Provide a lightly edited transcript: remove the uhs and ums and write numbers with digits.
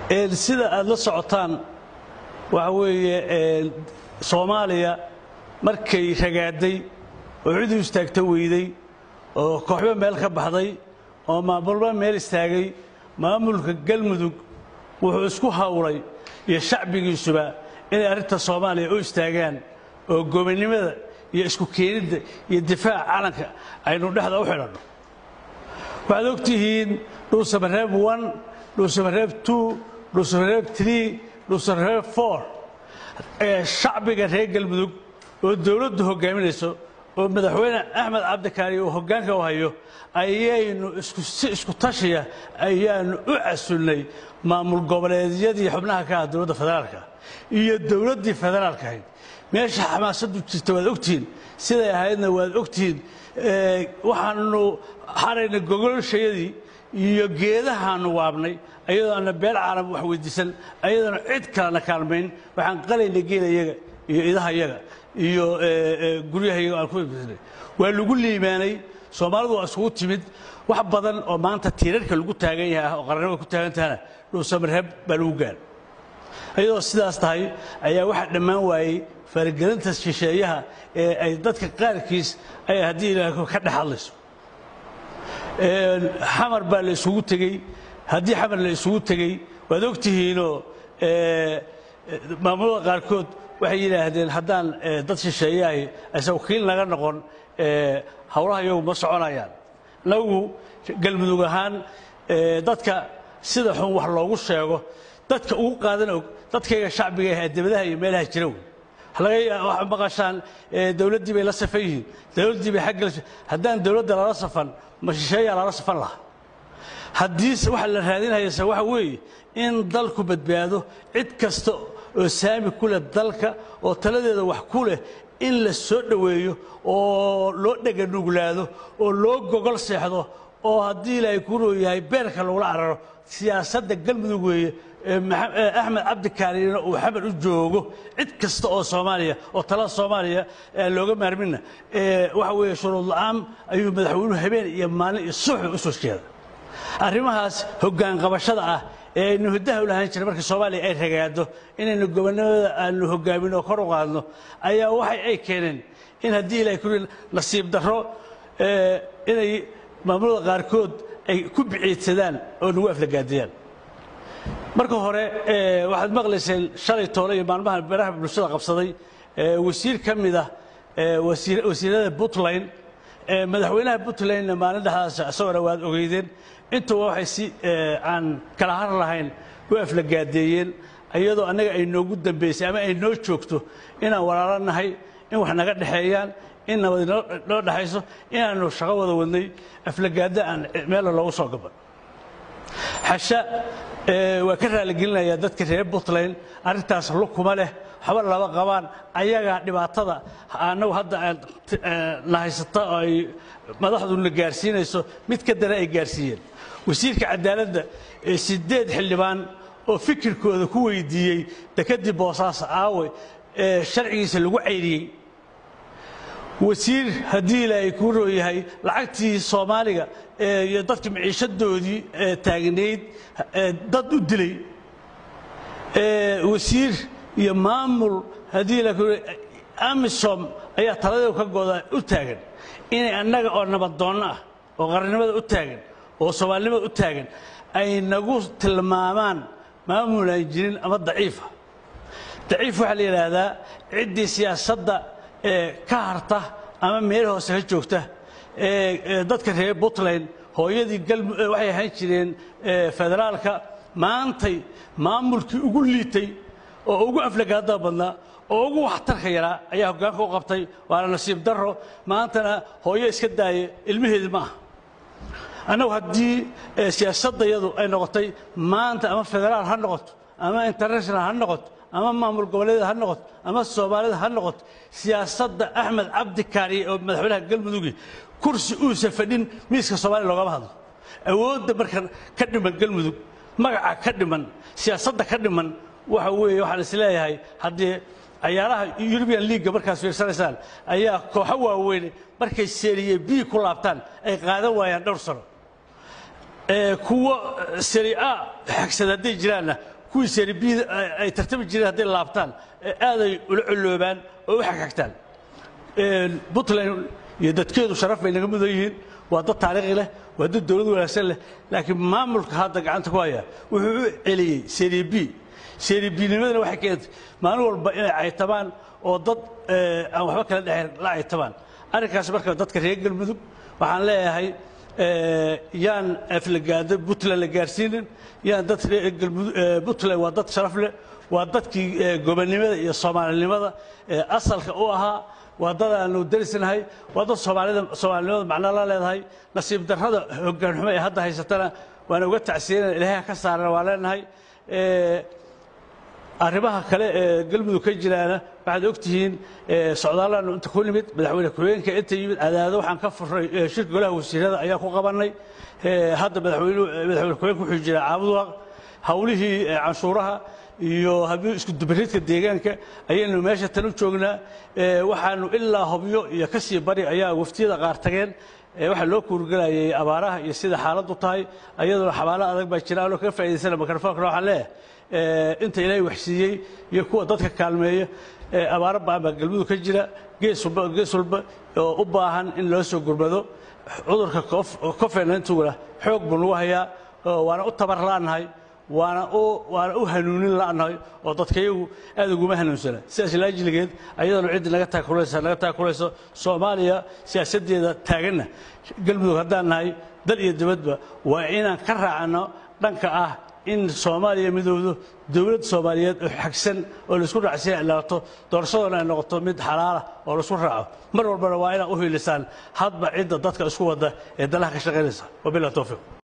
Sida aad la socotaan, waxa weeye Soomaaliya markay ragaaday oo cid u istaagta weyday oo kooxba meel ka baxday oo maamulba meel istaagay, maamulka Galmudug wuxuu isku hawlay iyo shacbigiisuba inay arrinta Soomaaliya u istaagaan oo gobonnimada iyo isku keenidda iyo difaaca calanka aynu dhexda u xidhanno. Waxaad og tihiin Dhuusamareeb 1, Dhuusamareeb 2, Dhuusamareeb 3, Dhuusamareeb 4, ee shacbiga reer Galmudug oo dowladdu hoggaaminayso oo Madaxweyne Axmed Cabdikaari uu hoggaanka u hayo ayaynu isku si isku tashiya ayaanu u casunnay maamul goboleedyadii xubnaha ka ah dowladda federaalka iyo dowladdii federaalka ahayd. Meesha xamaasaddu jirta waad ogtihiin, siday ahaydna waad ogtihiin. Waxaanu xaraynay gogolshayadii iyo geedahaanu waabnay, ayadoo aana beel caalam wax weydiisan, ayadoona cid kalena kaalmayn. Waxaan qalaynay geelayaga iyo idahayaga iyo guryahayaga aan ku iibsanay. Waa lagu liibaanay, Soomaalidu waa isugu timid. Wax badan oo maanta tiirarka lagu taagan yahay oo qarannimada ku taagan tahana Dhuusamareeb baa lagu gaar. Iyadoo sidaas tahay ayaa waxaa dhammaan waayey faragelinta shisheeyaha ee ay dadka qaarkiis ay haddii Ilaahay ka dhex hadlayso. Xamar baa la isugu tegey. Haddii Xamar la isugu tegey, waad ogtihiinoo maamulada qaarkood waxay yidhaahdeen haddaan dad shisheeyahay aysan wakiil naga noqon, howlaha iyagu ma soconayaan. Nagu Galmudug ahaan, dadka sida xun wax loogu sheego dadka ugu qaadan og dadkayga shacbiga ah ee dibadaha iyo meelaha jira wey. Laga maqashaan dowladdii bay la safan yihiin, dowladdii bay xagga. Haddaan dowladda lala safan, ma shisheeyaa lala safan lahaa? Haddiise waxa la raadinayase waxa weeye in dalku badbaado, cid kasta oo saami ku leh dalka oo taladeeda wax ku leh in la soo dhoweeyo oo loo dheganuglaado oo loo gogol seexdo oo haddii Ilaahay ku rooyahay beerka lagula cararo. Siyaasadda Galmudug weeye. Axmed Cabdikaarina uu Xamar u joogo cid kasta oo Soomaaliya oo talada Soomaaliya looga maarmina waxa weeye shuruud la'aan ayuu madaxweynuhu habeen iyo maalin iyo subaxba u soo jeeda. Arrimahaas hoggaan qabashada ah ee aynu hiddaha u lahaan jiray markii Soomaaliya ay ragaado inaynu gobonnimada aanu hoggaamin oo kor u qaadno ayaa waxay ay keeneen in haddii Ilahay ku nasiib darro inay maamulada qaarkood ay ku biciidsadaan oo nagu aflagaadiyaan. Marka hore waxaad maqlayseen shalay toole iyo maalmaha baraha bulshada qabsaday wasiir ka mid ah wasiirada Puntland, madaxweynaha Puntlandna maalin dhexdaas isagona waad ogeydeen. Intuba waxay si aan kala har lahayn u aflagaadeeyeen, iyadoo annaga ay noogu dambaysay ama ay noo joogto inaan walaalo nahay, in wax naga dhexeeyaan, in nabad noo dhexayso, inaanu shaqo wada wadnay. Aflagaado aan meela loogu soo gaban xasha waa ka raaligelinayaa dadka reer Puntland. Arrintaas lukuma leh, waxba laba qabaan ayagaa. Dhibaatada annagu hadda na haysata oo ay madaxduna gaarsiinayso mid ka dana ay gaarsiiyeen wasiirka cadaaladda ee 8 xildhibaan oo fikirkooda ku weydiiyey dekadii Boosaaso aawe ee sharcigiisa lagu cayriyey. Wasiir haddii Ilaahay kuu rooyahay lacagtii Soomaaliga iyo dadka maciishadoodii taagnayd dad u dilay, wasiir iyo maamul haddii Ilahay AMISOM ayaa taladeedu ka gooda u taagan inay annaga oo nabadoonno ah oo qarannimada u taagan oo soomaalinimada u taagan ay nagu tilmaamaan maamul aan jirin ama daciifa. Daciif waxaa la yidhaahdaa ciddii siyaasadda ka harta ama meel hoose ka joogta. Dadka reer Puntland hooyadii waxay ahaan jireen federaalka. Maantay maamulkii ugu liitay oo ugu aflagaadada badnaa oo ugu waxtarka yaraa ayaa hoggaanka u qabtay, waana nasiib darro. Maantana hooyo iska daaya, ilmaheedii ma aha. Annagu haddii siyaasaddayadu ay noqotay maanta ama federaal ha noqoto ama international ha noqoto ama maamul goboleeda ha noqoto ama Soomaalida ha noqoto, siyaasadda Axmed Cabdi Kaariye oo madaxweynaha Galmudugi kursi uusa fadhin miiska Soomaaliya loogama hadlo. Awoodda marka ka dhiman Galmudug, magaca ka dhiman, siyaasadda ka dhiman waxa weeye waxaan is leeyahay haddii cayaaraha European League markaas fiirsanaysaan ayaa kooxo waaweyn markay Serie B ku laabtaan ay qaadan waayaan dhowr sano, kuwo Serie A xagsada hadday jiraanna Kuwii Serie B ay tartami jireen hadday laabtaan aaday ula colloobaan oo u xagxagtaan. Puntland iyo dadkeedu sharaf bay naga mudan yihiin. Waa dad taariikhi leh, waa dad dowlad wanaagsan leh, laakiin maamulka hadda gacanta ku haya wuxuu u celiyey Serie B. Serie B nimadana waxay keentay maalin walba inay caytabaan oo dad aan waxba kala dhexayn la caytabaan. Arrinkaas marka dadka reer Galmudug waxaan leeyahay, yaan aflagaado Puntland la gaarsiinin. Yaan dad reer Galmudug, Puntland waa dad sharaf leh, waa dadkii gobonnimada iyo soomaalinimada asalka u ahaa, waa dad aanu darisnahay, waa dad Soomaalida soomaalinimada macno la leedahay. Nasiib darrada hoggaan xumo ee hadda haysatana waana uga tacsiyanana, Ilaahay ha ka saarana waa leenahay. Arrimaha kale ee Galmudug ka jiraana waxaad ogtihiin, socdaalaanu inta ku nimid, madaxweyne ku-xigeenka inta yimid Cadaado, waxaan ka furray shirka golaha wasiirada ayaa ku qabannay. Hadda madaxweyne ku-xigeenka wuxuu jiraa Caabudwaaq, hawlihii canshuuraha iyo habii isku dubaridka deegaanka ayaynu meesha tan u joognaa. Waxaanu ilaa Hobyo iyo ka sii bari ayaa waftiyada qaar tageen. Waxaa loo kuurgalayay abaaraha iyo sida xaaladdu tahay, ayaduna xabaalo adag baa jira. Anoo kaga faa'idaysana mikrofonkana waxaan leeyahay inta Ilaahay waxsiiyey iyo kuwa dadka kaalmeeya, abaaro ba'an baa Galmudug ka jira gees walba, gees walba oo u baahan in loo soo gurmado. Cudurka COVID-19-guna xoog buu nagu hayaa, waana u tabar la'nahay, waana u hanuunin la'nahay oo dadkayagu aad uguma hanuunsana. Sidaas laajiligeed ayadana ciddi naga taakulaysa naga taakulayso. Soomaaliya siyaasaddeeda taaganna Galmudug haddaan nahay dal iyo dibadba waa inaan ka raacno dhanka ah in Soomaaliya midowdo, dowlad Soomaaliyeed oo xagsan oo laisku raacsiya ilaato, doorashaduna ay noqoto mid xalaala oo laisku raaco. Mar walbana waa inaad u hiilisaan hadba cidda dadka isku wada ee dalaha ka shaqaynaysa. Wabilah towfiiq.